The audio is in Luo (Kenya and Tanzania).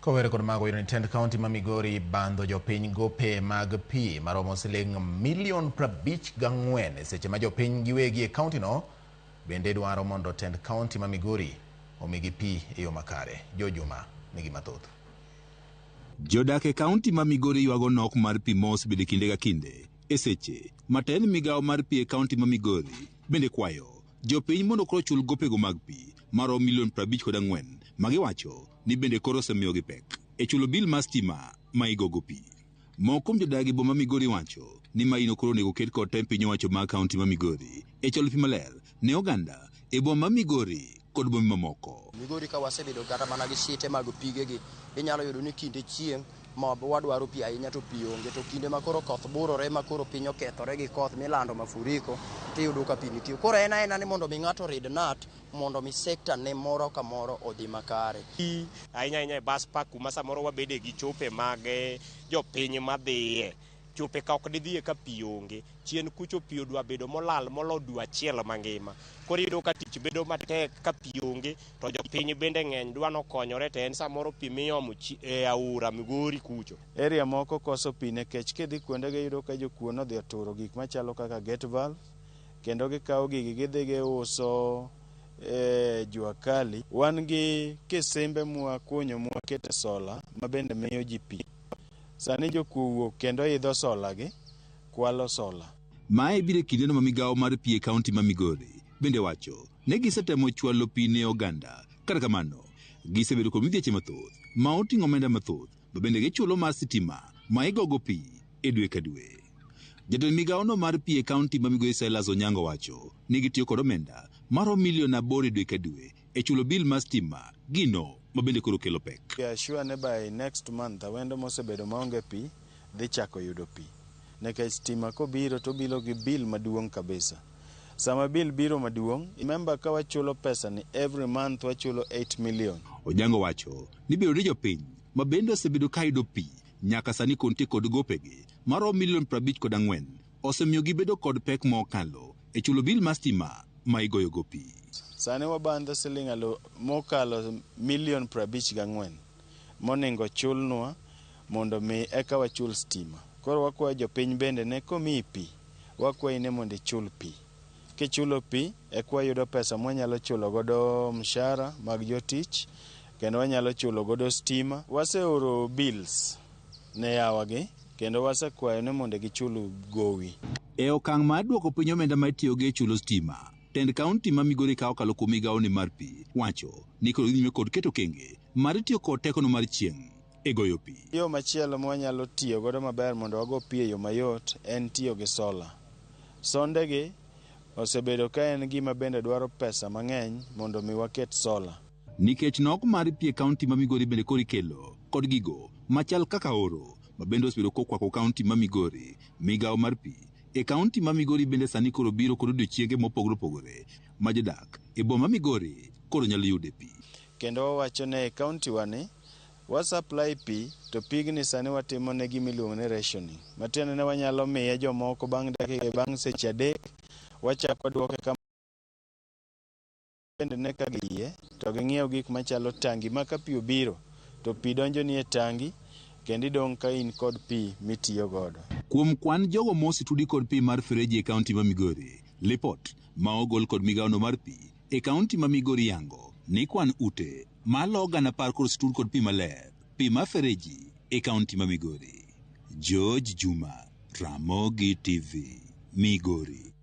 Kowere kod mago, yudo ni tend kaunti ma Migori bandho jopiny gope mag pi maromo siling milion 54 e seche ma jopiny giwegi e kaunti no bende dwaro mondo tend kaunti ma Migori omigi pi e yo makare. Jo Juma nigi mathoth. Jodak e kaunti ma Migori ywago nok mar pi ma osebedo kinde ka kinde e seche ma tend migawo mar pi e kaunti ma Migori bende kwayo jopiny mondo koro chul gopego mag pi maromo milion 54 ma giwacho ni bende koro osemiyogi pek e chulo bil mar stima ma igogo pi. Moko kuom jodak e boma Migori wacho ni maino koro onego ket kod tend piny owacho mag kaunti ma Migori e chwalo pi maler ne oganda e boma ma Migori kod bombe mamoko. Migori ka wasebedo kata mana gi site mag pigegi, inyalo yudo ni kinde chieng' ma wadwaro pi ahinya to pi onge, to kinde ma koro koth burore ma koro piny okethore gi koth milando mafuriko, tiyudo ka pi nitie. Koro en aena ni mondo mi ng'ato rid nut mondo mi sekta ne moro ka moro odhi makare. Ahinya ahinya e bus park kuma samoro wabede gi chope mag jopiny madhiye. Chope ka ok didhiye ka pi onge. Chien kucho pi odwa bedo molal molo dwe achiel mangima. Koro iyudo ka tich bedo matek ka pi onge to jopiny bende ng'eny dwa nokonyore to en samoro pi miomo e aora Migori kucho. Area moko koso pi nikech kidhi kuondego iyudo ka jokuo nodhi oturo gik machalo kaka gate valve kendo gikawo gigi gidhi giuso e jua kali. Wan gi kisimbe mwakunyo mwakete sola ma bende miyo ji pi. Sani jokuo wuok kendo idho sola gi kwalo sola. Mae biro e kindeno ma migawo mar pi e kaunti ma Migori bende wacho ni gisetemo chwalo pi ne oganda. Kata kamano, gisebedo kod midhieche mathoth ma oting'o omenda mathoth ma bende gichulo mar sitima ma igogo pi e dwe ka dwe. Jatend migawono mar pi e kaunti ma Migori Silas Onyango wacho ni gitiyo kod omenda maromo milion 8 e dwe ka dwe e chulo bil mar stima, gino ma bende koro kelo pek. We are sure ni by next month Awendo mosebedo maonge pi dhi chako yudo pi. Nikech stima kobiro to obiro gi bill maduong' kabisa. Sama bill biro maduong', remember ka wachulo pesa ni every month wachulo 8 million. Onyango wacho ni bedo ni jopiny ma bende osebedo ka yudo pi nyaka sani kontie kod gopegi maromo milion 54 osemiyo gibedo kod pek mokalo e chulo bil mar stima ma igoyogo pi. Sani wabandho siling mokalo milion 54 moningo chulnwa mondo mi eka wachul stima. Koro wakwayo jopiny bende ne komiyi pi, wakwayi ni mondo ichul pi. Kichulo pi, eka wayudo pesa mwanyalo chulo godo mshahara mag jotich, kendo wanyalo chulo godo stima. Waseoro bills ne yawagi, kendo wasekwayo ni mondo gichul gowi. E okang' mar duoko piny omenda ma itiyogo e chulo stima, tend kaunti ma Migori ka okalo kuom migawone mar pi wacho ni koro dhi nyime kod keto okenge mar tiyo kod tekono mar chieng' e goyo pi. Yo machielo mwanyalo tiyo godo maber mondo wago pi e yo mayot en tiyo gi sola. Sondegi osebedo ka en gima bende dwaro pesa mang'eny mondo mi waket sola. Nikech nok mar pi e kaunti ma Migori bende koro ikelo kod gigo machal kaka oro ma bende osebedo kokwako kaunti ma Migori. Migawo mar pi e kaunti ma Migori bende sani koro biro kod odiochienge mopogore opogore ma jodak e boma Migori koro nyalo yude pi. Kendo wawacho ne e kaunti wa ni wa supply pi to pigni sani watimo ne gima iluongo ni rationing. Matiende ni wanyalo miye jomoko bang' dakika bang' seche 3 wachako waduoke kama bende ne ka giyie to ging'iew gik machalo tangi ma ka pi obiro to pi donjo ni e tangi kendo idong' ka in kod pi mitiyo godo. Kuom kwan jogo mosetudi kod pi mar fereji e kaunti ma Migori, lipot ma ogol kod migawono mar pi e kaunti ma Migori yango ni kwan ute malo 10,000 koro osetud kod pi maler, pi mar fereji e kaunti ma Migori. George Juma, Ramogi TV, Migori.